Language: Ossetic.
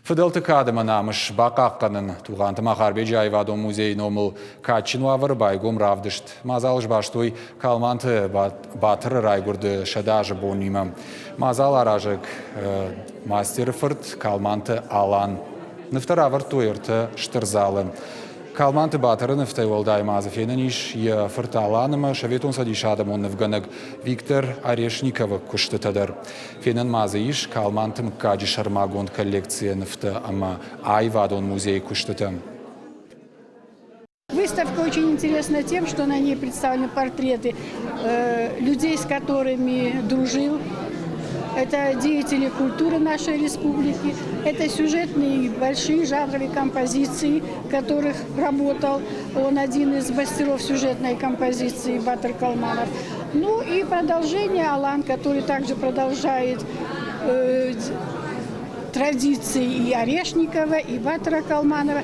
Фыдӕлты кад ӕмӕ намыс бахъахъхъӕнын Тугъанты Махарбеджы аивадон музейы номыл кадджын уавӕры байгом равдыст. Мадзал сбастой Калманты Батыры райгуырды 100 азы бонимӕ. Мадзал аразӕг мастеры фырт Калманты Алан. Нывтӕ равӕрдтой ӕртӕ стыр залы. Калманты Батыры нывтӕй уӕлдай ма дзы фенӕн ис йӕ фырт Алан ӕмӕ Советон Цӕдисы адӕмон нывгӕнӕг Виктор Орешниковы куыстытӕ дӕр. Фенӕн ма дзы ис Калманты мыггаджы сӕрмагонд коллекцийӕ нывтӕ ӕмӕ аивадон музейы куыстытӕ. Выставка очень интересна тем, что на ней представлены портреты людей, с которыми дружил. Это деятели культуры нашей республики, это сюжетные большие жанровые композиции, которых работал он один из мастеров сюжетной композиции Батыр Калманов. Ну и продолжение Алан, который также продолжает традиции и Орешникова, и Батыра Калманова.